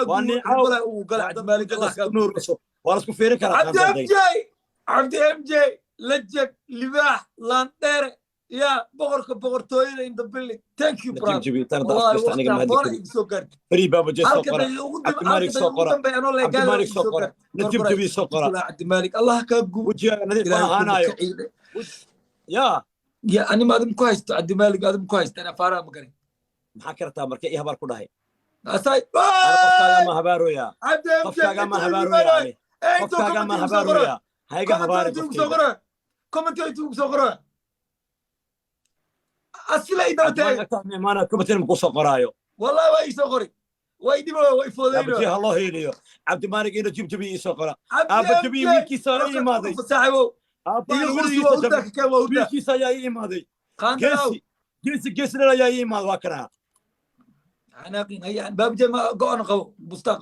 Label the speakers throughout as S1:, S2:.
S1: Waa
S2: gubo.
S1: nin caaw.
S2: Ribalaa uu galay Cabdimaalig, Allah kaa gubo.
S1: Nuurso waa lasku fiirin karaa.
S2: Cabdi
S1: Qaandaday.
S2: MJ, Cabdi MJ, lajeg libaax laandheere, yaa boqorka boqortooyada in the building. Thank you,
S1: Natiib
S2: brother.
S1: jabi tan
S2: Wallahi
S1: afkasta aniga
S2: waqtigan
S1: mahadi
S2: boona
S1: kari.
S2: igu soo gaartay.
S1: Free Baba J soo
S2: Halka
S1: qora.
S2: daqiiqa ugu dambe, halka
S1: Cabdimalik soo
S2: daqiiqa ugu
S1: qora.
S2: dambe anoo leegaada
S1: Cabdimalik
S2: igu
S1: soo
S2: soo
S1: qora.
S2: gaartay.
S1: Natiib
S2: Gorgora
S1: jabi soo qora.
S2: Cabdimalik, Allah kaa gubo.
S1: Wejigaaga nadiif ma
S2: Ilaahay kuma
S1: ahaanayo.
S2: kaciide.
S1: Yaa.
S2: Ya anima adim ku haysto, Cabdimalik adim ku haysto, ana faaraha ma garin.
S1: Maxaa ka rabtaa marka ii habaar ku dhahay?
S2: Asay.
S1: Ana qofkaaga ma habaarooyaa?
S2: Cabdi MJ.
S1: Qofkaaga ma habaarooyaa? Ani qofkaaga ma habaarooyaa? Hayga habaarin qofkayga.
S2: Comment intuu soo qora, asila idaba taagay.
S1: Imaana kumatin ma kusoo qoraayo.
S2: Wallahi waa ii soo qori, waa idhibo, waa ifoodeyno.
S1: Aabajii ha loo hiiliyo. Cabdimaalig ina jibjabi ii soo qora.
S2: Cabdi
S1: Aaba
S2: MJ.
S1: jabiyi wiilkiisa ii imaaday.
S2: Saaxiibow.
S1: Aabbaha
S2: iyo kursi
S1: weligiisa
S2: waa hurdaa
S1: jabay.
S2: kakeen, waa hurdaa.
S1: Wiilkiisa ayaa ii imaaday.
S2: Qaandalaaw.
S1: Geesi geesi geesi dhan ayaa ii imaaday, waa kanaa.
S2: Xanaaqin haya, baabje ma go-on qabo bustaaq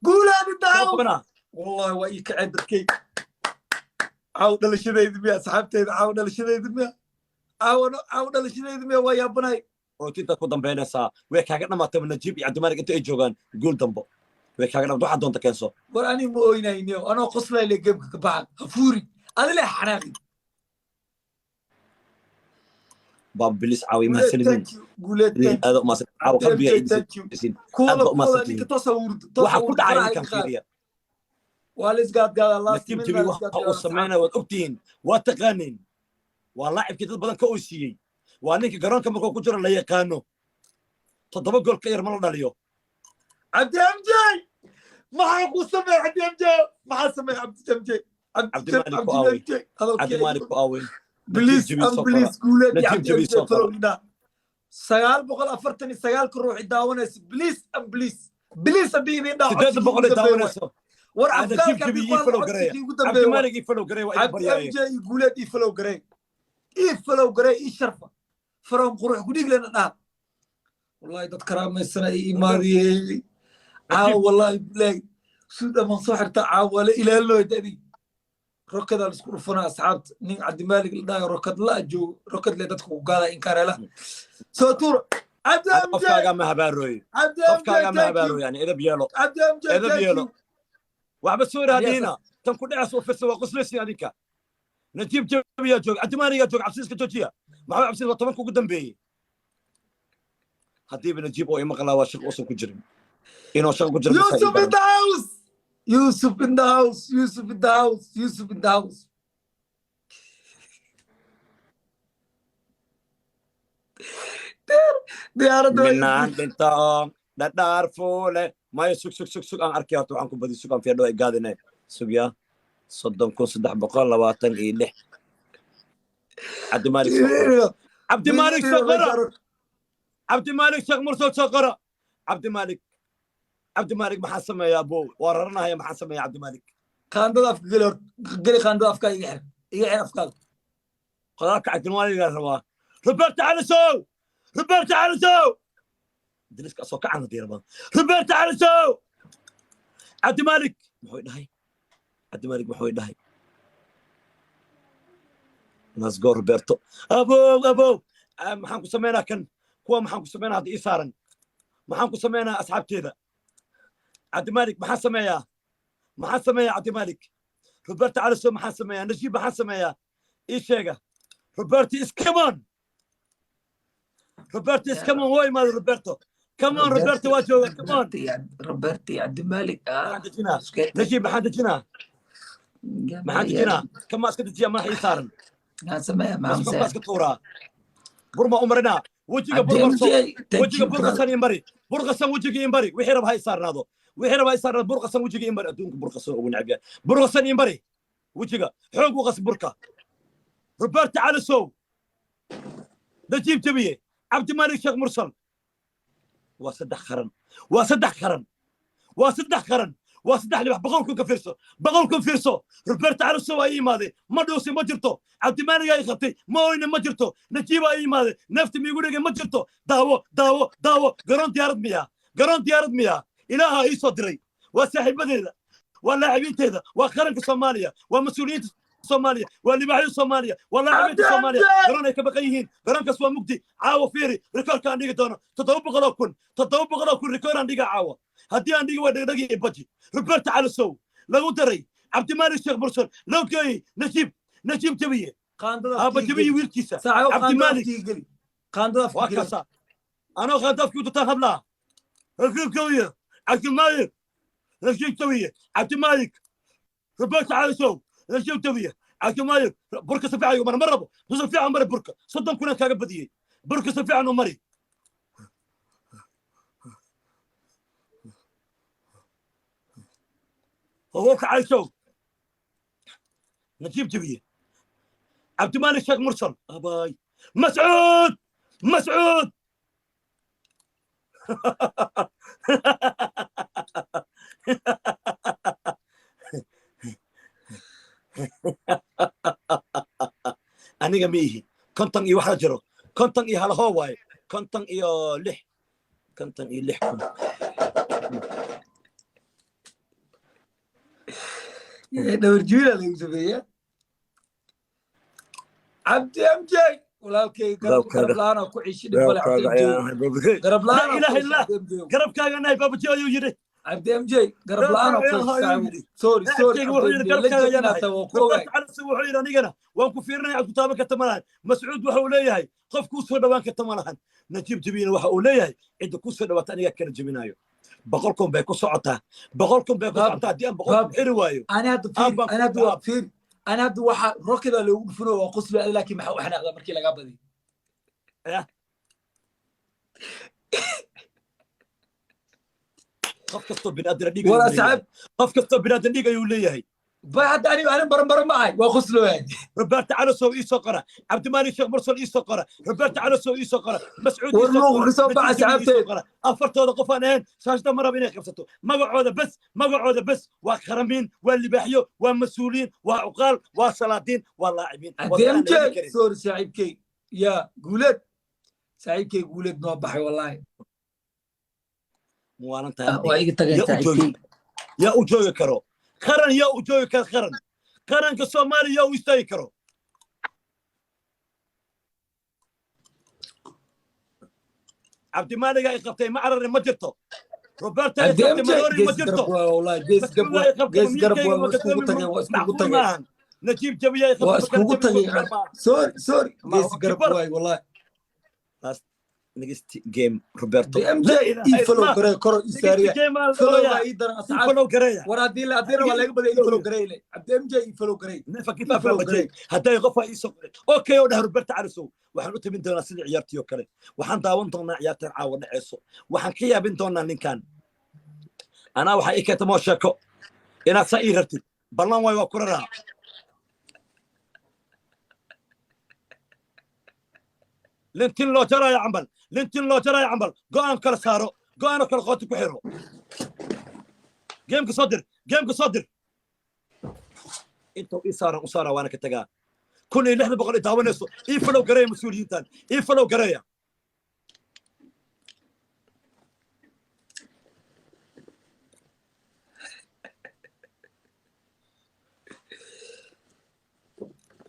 S2: guulaadi daaw.
S1: Qabana.
S2: Wallahi waa ii kaceen dadkay. Caaw dhalashadayda miya, asxaabteyda? Caaw dhalashadayda miya? Caaw caaw dhalashadayda miya? Waa yaabanay.
S1: Ootintaad ku dambaynaysaa way kaaga dhamaatay. Najiib iyo Cabdimaalig inta ay joogaan guul dambo way kaaga dhamaatay, waxaad doonta keenso.
S2: War ani ma oynayniyo, anoo qoslayle gameka ka baxa, hafuuri adile xanaaqin.
S1: Baaba bilis caawi
S2: Guuleed,
S1: mahadsanidin.
S2: thank you. Guuleed,
S1: idin
S2: thank you.
S1: aada umahadsan caawa
S2: Cabdi
S1: qalbiga
S2: MJ, thank you.
S1: idin
S2: Kuwada
S1: aad ba
S2: kuwada
S1: umahadsantihiin.
S2: Ninka toosa hurdo toosa
S1: Waxa ku
S2: hurdo
S1: dhacay
S2: faraha
S1: ninkan
S2: iga qaad.
S1: fiiriya.
S2: Waa la isgaadgaadaa last
S1: Natiib
S2: minute
S1: jabi
S2: baa la
S1: waxa uu
S2: isgaadgaadaa.
S1: sameynaya waad ogtihiin, waa taqaaniin, waa laacibkii dad badan ka oysiiyey, waa ninka garoonka markuu ku jiro la yaqaano 7 gool ka yar ma la dhaliyo.
S2: Cabdi MJ, maxaa ku sameey? Cabdi MJ, maxaa sameey? Cabdi MJ.
S1: Cabdimalik ku aaway. Cabdimalik ku aaway.
S2: Please.
S1: Natiib jabi soo qora.
S2: Please, guuleed iyo
S1: Natiib
S2: Cabdi
S1: jabi
S2: MJ.
S1: soo qora.
S2: Florida 949-ka ruuxi daawanaysa, please and please, please, haddii idin dhaco
S1: 800 ay daawanayso.
S2: War
S1: Ah, Natiib
S2: afgaalka
S1: jabi
S2: haddii
S1: ii
S2: ku hadla
S1: follow gareeya.
S2: codsigii ugu dambeeya waay.
S1: Cabdimalik ii follow gareeya, waa idin
S2: Cabdi
S1: baryaaye.
S2: MJ iyo guuleed, ii follow garee, ii follow garee, ii sharfa from qurux kudhiiglena dhaha. Wallahi dad karaamaysan ay imaadiyey caawa, wallahi bilahi suud amaan soo xirta caawa la ilaalooy dadi rokadaa laisku dhufanaa. Asxaabta, nin Cabdimaalig la dhahayo rokad la joogo, rokad le dadka ku gaada inkaarela soo tuura. Cabdi
S1: Ana
S2: MJ.
S1: Qofkaaga ma habaarooyo.
S2: Cabdi MJ,
S1: Qofkaaga ma
S2: thank you.
S1: habaarooyo, yani edab yeelo.
S2: Cabdi MJ,
S1: Edab
S2: thank
S1: yeelo.
S2: you.
S1: Waxba soo raadina tan ku dhacaysa u firsa, waa qoslaysiin adinka. Natiib jabiyaa jooga, Cabdimaaligaa jooga, cabsiiska joojiya. Maxaa cabsiis? Waa 10-ka ugu dambeeyey. Haddiiba Najiib oo imaqlaa waa shaqo uusan ku jirin, inuu shaqo ku jiro masaa ii
S2: Yusuf in
S1: daran.
S2: the house, Yusuf in the house, Yusuf in the house, Yusuf in the house. Diyaaradda waa
S1: Minaan dhinta oo dhadhaar fuule maya. Sug sug sug sug, aan arkay horta waxaan ku badi. Sug, aan fiirdho ay gaadine. Sugya, 30,326. Cabdimaalik soo qora, Cabdimaalik soo qora, Cabdimaalik Sheekh Mursal soo qora. Cabdimaalik, Cabdimaalik, maxaa sameeyaa? Abow, waa raranahaya. Maxaa sameeya, Cabdimaalik?
S2: Qaandada afka geli, hor geli qaandada afkaa, iga xir, iga xir afkaaga.
S1: Qodaalka Cabdimaalik aa rabaa. Roberto Calisow, Roberto Calisow, diliska asoo ka cana diiraba. Roberto Calisow, Cabdimaalik muxuu dhahay? Cabdimaalik muxuu dhahay? Let's go, Roberto. Abow, abow. Maxaan ku sameynaa kan kuwa? Maxaan ku sameynaa hadda ii saaran? Maxaan ku sameynaa asxaabteeda? Cabdimaalik maxaan sameeyaa? Maxaan sameeyaa, Cabdimaalik? Roberto Calisow, maxaan sameeyaa? Najiib, maxaan sameeyaa? Ii sheega. Roberto is come on, Roberto is come on. Waa imaaday Roberto. Come on, Roberto waa jooga. Come on.
S2: Roberto iyo Cabdimalik.
S1: Maxaan dejinaa, Najiib? Maxaan dejinaa? Maxaan dejinaa? Kamaa iska dejiyaa? Madaxa ii saaran.
S2: Maxaan sameeyaa?
S1: Mas
S2: Maxaan
S1: qofkaa
S2: sameeyaa?
S1: iska tuuraa, burma u marinaa wejiga. Burqarso wejiga, burqasan ii mari, burqasan wejiga ii mari. Wixii raba ha ii saarnaado, wixii raba ha ii saarnaado. Burqasan wejiga ii mari. Adduunka burqasan ugu neceb yahay. Burqasan ii mari wejiga, xoog u qas burka. Roberto Calisow, Najiib Jabiye, Cabdimalik Sheekh Mursal, waa saddex qaran, waa saddex qaran, waa saddex qaran, waa saddex libax. 100,000 ka fiirso, 100,000 fiirso. Roberto Calisow aa ii imaaday, ma dhuusi ma jirto. Cabdimaaligaa ii qabtay, ma oyne ma jirto. Najiibaa ii imaaday, neefta miigu dhigay ma jirto. Daawo, daawo, daawo. Garoon diyaarad miyaa? Garoon diyaarad miyaa? Ilaahaa ii soo diray. Waa saaxiibadeeda, waa laacibiinteeda, waa qaranka Soomaaliya, waa mas-uuliyiinta Soomaaliya, waa libaaxyada Soomaaliya, waa laacibiinta Soomaaliya. Garoon ay ka baqan yihiin, garoonkaas waa mugdi. Caawa fiiri rikoorka aan dhigi doono, 700,000, 700,000 rikoor aan dhigaa caawa. Haddii aan dhigi waa dhegdhegi iyo baji. Roberto Calasow lagu daray Cabdimaalik Sheekh Mursal loo geeyey Najiib, Najiib Jabiye.
S2: Qaandada
S1: aaba Jabiye wiilkiisa.
S2: Saaxiibo, qaandada
S1: Cabdimaalik.
S2: Afkiga geli, qaandada
S1: waa
S2: afkiga geli.
S1: Kasa anoo qaandada afkii ututaan hadlaa. Najiib Jabiye, Cabdimaalik, Najiib Jabiye, Cabdimaalik, Roberto Calasow, Najiib Jabiye, Cabdimaalik. Burka si fiican mar ma rabo, si fiican mari burka. 30,000 kaaga badiyey. Burka si fiican u mari. هو كعيشو نجيب جبيه، عبد الملك شيخ مرسل، اباي مسعود، مسعود. Aniga ma ihi 50 iyo waxa jiro, 50 iyo hal hoo waaye, 56, 56,000.
S2: Dhawr jiila lagu sameeyaa. Cabdi MJ walaalkay, garab
S1: Garabkaaga.
S2: Garab la'aana ku ciishi, dhib male. Cabdi MJ, garab
S1: La
S2: la'aana ku
S1: ilaha
S2: ciishi.
S1: Illallah.
S2: Cabdi MJ.
S1: Garabkaaga nahay baabaji ayuu yidhi.
S2: Cabdi MJ, garab la'aana ku ciishi saaxiibo. Sorry, sorry.
S1: Laacibkayga wuxuu
S2: Cabdi
S1: yidhi
S2: MJ
S1: garabkaaga
S2: legend
S1: ayaan
S2: inaad
S1: ahay.
S2: tahay waa ku ogahay.
S1: Roberto Calasow wuxuu yidhi anigana waan ku fiirinaya, cad ku taaban karta ma lahan. Mascuud waxa uu leeyahay qof kuu soo dhawaan karta ma lahan. Najiib Jabiyina waxa uu leeyahay cidda kuu soo dhawaata anigaa kala jebinayo. 100,000 bay ku socotaa, 100,000 bay ku
S2: Baab,
S1: socotaa. Haddii aan 100,000
S2: baab.
S1: xiri waayo
S2: Ani hadda fiiri,
S1: Aabban
S2: ani hadda waa fiiri, ani hadda waxa rokida loogu dhufano waa qosli adi, laakiin maxaa u xanaaqdaa markii lagaa badiyo?
S1: Ya. Qof kastoo biniaadan dhiig
S2: War
S1: ayuu leeyahay.
S2: asxaab.
S1: Qof kastoo biniaadan dhiig ayuu leeyahay.
S2: Bay hadda ani baranbaro ma ahay, waa qoslooyahay.
S1: Roberto Calasow ii soo qora, Cabdimaalik Sheekh Mursal ii soo qora, Roberto Calasow ii soo qora, Mascuud
S2: War
S1: ii soo
S2: luuqa
S1: qora,
S2: ka soo baxa.
S1: Najiib Jabiye ii soo
S2: Asxaabteed.
S1: qora. Afartooda qof aan ahayn shaashada ma raba inay qabsato. Magacooda bes, magacooda bes. Waa karamiin, waa libaaxyo, waa mas-uuliyiin, waa cuqaal, waa salaadiin, waa laacibiin, waa
S2: Cabdi
S1: dad aan
S2: MJ
S1: la heli karin.
S2: Sorry saaxiibkey, ya guuleed, saaxiibkey guuleed noo baxay wallahi.
S1: Muwaalantahay.
S2: Waa iga tageen.
S1: Yaa u joogi
S2: saaxiibkey.
S1: Yaa u joogi karo qaran? Yaa u joogi karo qaran? Qaranka Soomaaliya yaa u istaagi karo? Cabdimaaliga ay qabtay ma cararin, ma jirto. Roberta ay
S2: Cabdi
S1: qabtay
S2: MJ
S1: maroori, ma
S2: gees
S1: jirto.
S2: garab waa wallahi, gees garab
S1: Mascuud
S2: waa
S1: ay qabtay
S2: gees garab
S1: miilkayga
S2: waa
S1: ma
S2: waa iskugu
S1: gadoomi.
S2: tageen, waa iskugu
S1: Macquul
S2: tageen.
S1: maahan. Najiib Jabiya ay
S2: waa
S1: qabtay ma kala
S2: iskugu
S1: jabi
S2: tageen.
S1: suurtagal maaha.
S2: Sorry, sorry.
S1: Allahu
S2: Gees garab
S1: akbar.
S2: waay wallahi.
S1: Last next game Roberto.
S2: Cabdi MJ
S1: La
S2: ii
S1: ilaha
S2: follow
S1: illallah.
S2: garee, koro ii
S1: Next
S2: saariya.
S1: game aa la
S2: Follow
S1: dhawayaa.
S2: baa ii daran
S1: Ii
S2: asxaab.
S1: follow gareeya.
S2: War haddii waa laga badaya, ii follow garee le. Cabdi MJ ii follow garee.
S1: Nefa
S2: ii
S1: kifaaf
S2: follow
S1: baa
S2: garee.
S1: Hadday qof ii soo qoray okay oo dhahay Roberto Calasow, waxaan u timin doonaa sidii ciyaartii oo kale. Waxaan daawan doonaa ciyaartan caawa dhaceyso. Waxaan ka yaabin doonaa ninkan. Anaa waxaa ii keenta moo sheeko inaad saa ii rabtid. Ballan waay, waa kula rahaa. Lintin loo jaraayo camal, lintin loo jaraayo camal. Go'aan kala saaro, go'aanoo kala qooti ku xiro. Geemka soo dir, geemka soo dir. Intuu ii saaran u saaraa, waana ka tagaa. 1600 i daawanayso, ii follow gareeya. Mas-uuliyiintan ii follow gareeya.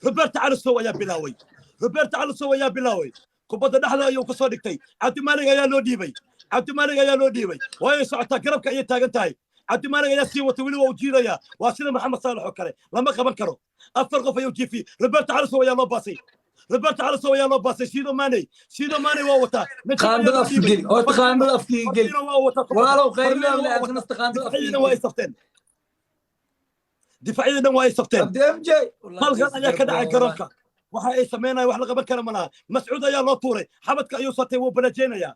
S1: Roberto Calasow ayaa bilaaway, Roberto Calasow ayaa bilaaway. Kubadda dhexda ayuu ka soo dhigtay. Cabdimaalig ayaa loo dhiibay, Cabdimaalig ayaa loo dhiibay. Waayay socotaa, garabka ayay taagan tahay. Cabdimaalig ayaa sii wata, weli waa u jiidayaa. Waa sida Maxamed Saalax oo kale, lama qaban karo. Afar qof ayuu jiifiyey. Roberto Calasow ayaa loo baasay, Roberto Calasow ayaa loo baasay. Sido Mane, Sido Mane waa wataa. Najib ayaa
S2: Qaandada
S1: loo
S2: afka
S1: dhiibay.
S2: geli horta, qaandada afkiga geli.
S1: Fardiina waa wataa kubadda.
S2: Walaalow
S1: Fardiina
S2: qaylina
S1: waa
S2: le
S1: wataa.
S2: nasta, qaandada afkiga
S1: Difaacyadii dhan waa ay
S2: geli.
S1: safteen, difaacyadii dhan waa ay safteen.
S2: Cabdi MJ wallahi
S1: halkan
S2: gees
S1: ayaa ka
S2: garab
S1: dhacay
S2: waa wallahi.
S1: Garoonka waxa ay samaynaya wax la qaban kara ma laha. Mascuud ayaa loo tuuray, xabadka ayuu satay, wuu balajeynayaa.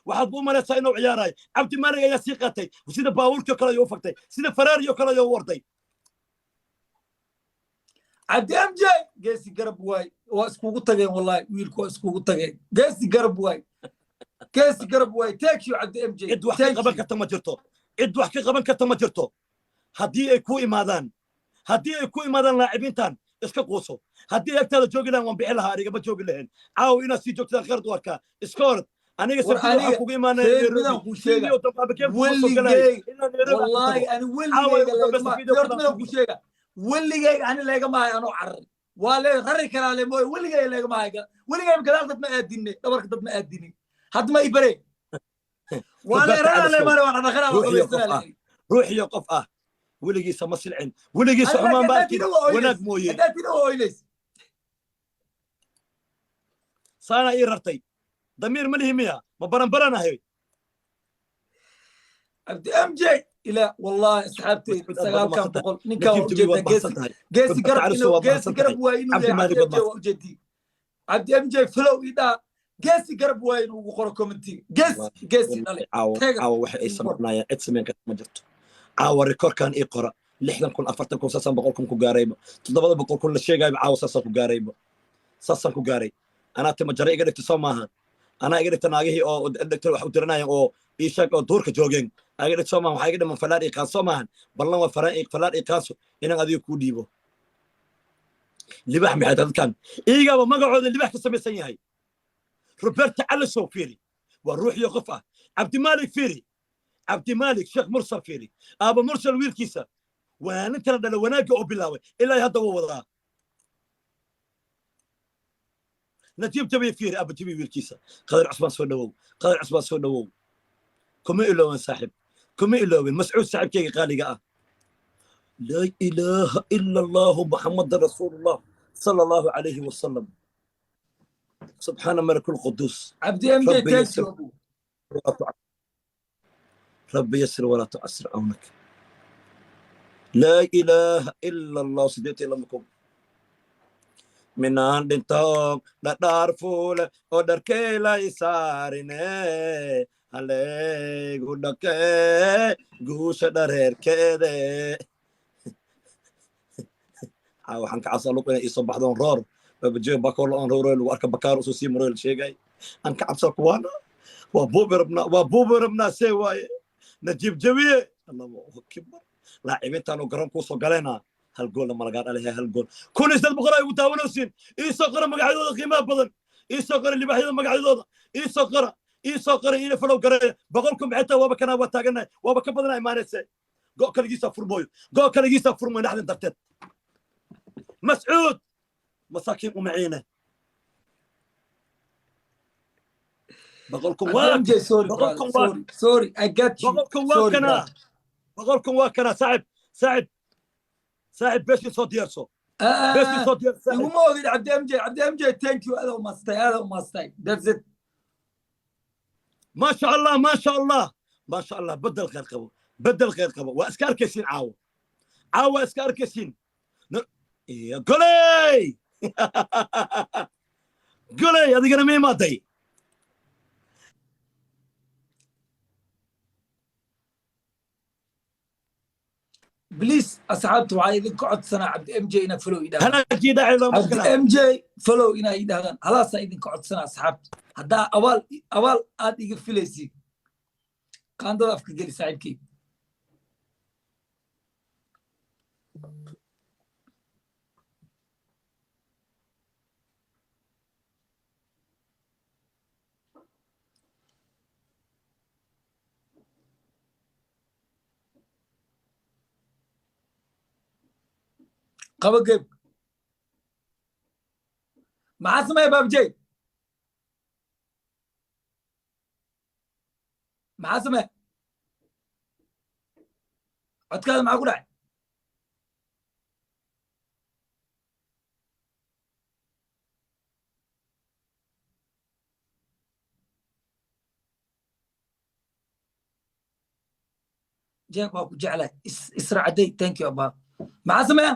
S1: Waxaad u malaysaa inuu ciyaarayo. Cabdi Maalig ayaa sii qaatay, sida baabuurkii oo kale ayuu u fagtay, sida Faraari oo kale ayuu u orday.
S2: Cabdi MJ geesi garab waay, waa iskugu tageen wallahi, wiilku waa iskugu tageen. Geesi garab waay, geesi garab waay. Thank you Cabdi MJ.
S1: Cid wax ka
S2: Thank
S1: qaban
S2: you.
S1: karta ma jirto, cid wax ka qaban karta ma jirto. Haddii ay ku imaadaan, haddii ay ku imaadaan laacibiintan, iska quuso. Haddii agtaada joogi lahan waan bixi lahaa, aniga ma joogi lahayn. Caaw inaad sii joogtaan khayrad u arkaa. Iska orod. Aniga
S2: War
S1: sabtida waxaan
S2: aniga
S1: kugu imaanaya
S2: reer
S1: Nairobi.
S2: midaan kuu sheega.
S1: Video dambe ama game kuma soo galaayo
S2: weligey
S1: ilaa Nairobi aan ka
S2: wallahi
S1: tago.
S2: ani
S1: Caawa
S2: weligeyga
S1: ugu dambeysa
S2: leegama
S1: video
S2: horta
S1: kale aan
S2: midaan
S1: kugu
S2: kuu sheega, weligeyga ani leegama hayo anoo cararay. Waa lee rari karaa le mooye, weligey leegama hayo. Weligeyba gadaal dad ma aadinne, dhabarka dad ma aadinin. Hadda ma i bare. Waa la
S1: Roberto
S2: erana
S1: Calisow,
S2: le mare, waa dhaqana, waa
S1: ruuxiyo qof
S2: qabaysanaa
S1: ah,
S2: le.
S1: Ruuxiyo qof ah, weligiisa ma silcin, weligiisa
S2: Adiga
S1: xumaan ba
S2: haddaad
S1: arkin,
S2: tiri waa
S1: wanaag
S2: oynays.
S1: mooye.
S2: Haddaad tiri waa oynays.
S1: Saanaa ii rartay, damiir ma lihi miya? Ma baranbaranahay?
S2: Cabdi MJ, ila wallahi asxaabteyda
S1: Mascuud, aad baad
S2: 9-kan
S1: umahadsan tahay.
S2: boqol ninkan waa
S1: Najiib Jabi,
S2: ujeedaa
S1: waad
S2: geesi
S1: mahadsan tahay.
S2: Geesi
S1: Roberto
S2: garab
S1: Calisow,
S2: inuu
S1: waad
S2: geesi
S1: mahadsan
S2: garab
S1: tahay.
S2: waa inuu
S1: Cabdi
S2: yahay.
S1: Maalig,
S2: Cabdi
S1: waad
S2: MJ waa ujeedii. Cabdi MJ, follow idhaa, geesi garab waa inuu ugu qoro commentiga. Geesi, geesi dhale.
S1: Caawa
S2: Teega.
S1: caawa waxa ay samaynayaan cid samayn karta ma jirto. Caawa rekoorkan ii qora, 60,000, 40,000, saasaan 100,000 ku gaarayba. 700,000 la sheegayba caawa saasaan ku gaarayba, saasaan ku gaaray. Anaa tima jare iga dhigta, soo maaha? Anaa iga dhigta naagihii oo dhigta wax u tiranayaan oo ii sheeg oo duurka joogeen aa iga dhigta, soo maaha? Waxaa iga dhiman falaar ii qaanso, soo maahan? Ballan waa falaar ii qaanso inaan adiga kuu dhiibo. Libax maxay tahay dadkan? Iigaba magacooda libax ka samaysan yahay. Roberto Calisow fiiri, waa ruuxiyo qof ah. Cabdimaalik fiiri, Cabdimaalik Sheekh Mursal fiiri, aaba Mursal wiilkiisa, waaninta la dhala wanaagga oo bilaabay ilaa hadda wuu wadaa. Najiib Jabiy fiiri, aaba Jabiy wiilkiisa. Qadar Cusmaan soo dhawow, Qadar Cusmaan soo dhawow. Kuma iloowin saaxib, kuma iloowin. Mascuud, saaxibkayga qaaliga ah. Laa ilaaha ila Allahu, Muxamadan rasuulullah sala Allahu calayhi wasalam. Subxaana malakul quduus.
S2: Cabdi MJ,
S1: ربي
S2: thank
S1: يسر
S2: you abu.
S1: ولا تعسر، ربي يسر ولا تعسر عونك. لا إله إلا الله. سيدتي لمكم minaan dhinto dhadhaar fuule oo dharkeylay saarine, haleygu dhake guusha dhareerkeede. Waxaan ka cabsaa luq inay iisoo baxdoon roor babajeyo bakoolo oon rooro lagu arka bakaar usoo sii maro la sheegay. Aan ka cabsaa kuwaana. Waa buubi rabnaa, waa buubi rabnaa. See waaye Najiib Jabiye? Allahu akbar! Laacibiintaanu garoon kuusoo galeena, hal goolna malagaa dhalahay, hal gool. 1800 ay ugu daawanaysiin. Iisoo qora magacyadooda qiimaha badan, iisoo qora libaaxyada magacyadooda, iisoo qora, iisoo qora, iina follow gareeya. 100,000 maxay tahay? Waaba kanaa, waa taaganahay, waaba ka badanaa imaanayse. Go' kaligiisaa furmooyo, go' kaligiisaa furmooyo naxdin darteed. Mascuud masaakiin umaciine, 100,000 waa
S2: MJ, sorry
S1: 100,000
S2: brother.
S1: waa
S2: Sorry, sorry, I got you.
S1: 100,000 waa
S2: Sorry,
S1: kanaa.
S2: brother.
S1: 100,000 waa kanaa. Saaxib, saaxib, saaxib, beeshii soo diyaarso, beeshii soo diyaarso, saaxib.
S2: Iguma ogin. Cabdi MJ, Cabdi MJ, thank you. Aada umaastay, aada umaastay. That's it.
S1: ما شاء الله، ما شاء الله، ما شاء الله. بدل خير قبو، بدل خير قبو. واسكار كيسين عاو عاو اسكار كيسين. يا قولي قولي هذه انا مين ماتي.
S2: Please asxaabta, waxaa idinka codsanaa Cabdi MJ inaad follow idhahdaan.
S1: هلا جي داعي لو
S2: Cabdi
S1: مشكله.
S2: MJ, follow inaa idhahdaan, halaasaa idinka codsanaa asxaabta. Haddaa abaal abaal aad iga filaysid, qaandada afka geli, saaxiibkey. Qabo geeb. Maxaa sameeya baabjey? Maxaa sameeya? Codkaada maxaa ku dhacay? Jeeg, waa ku jeclahay. Isracday, thank you abaa. Maxaa sameeya?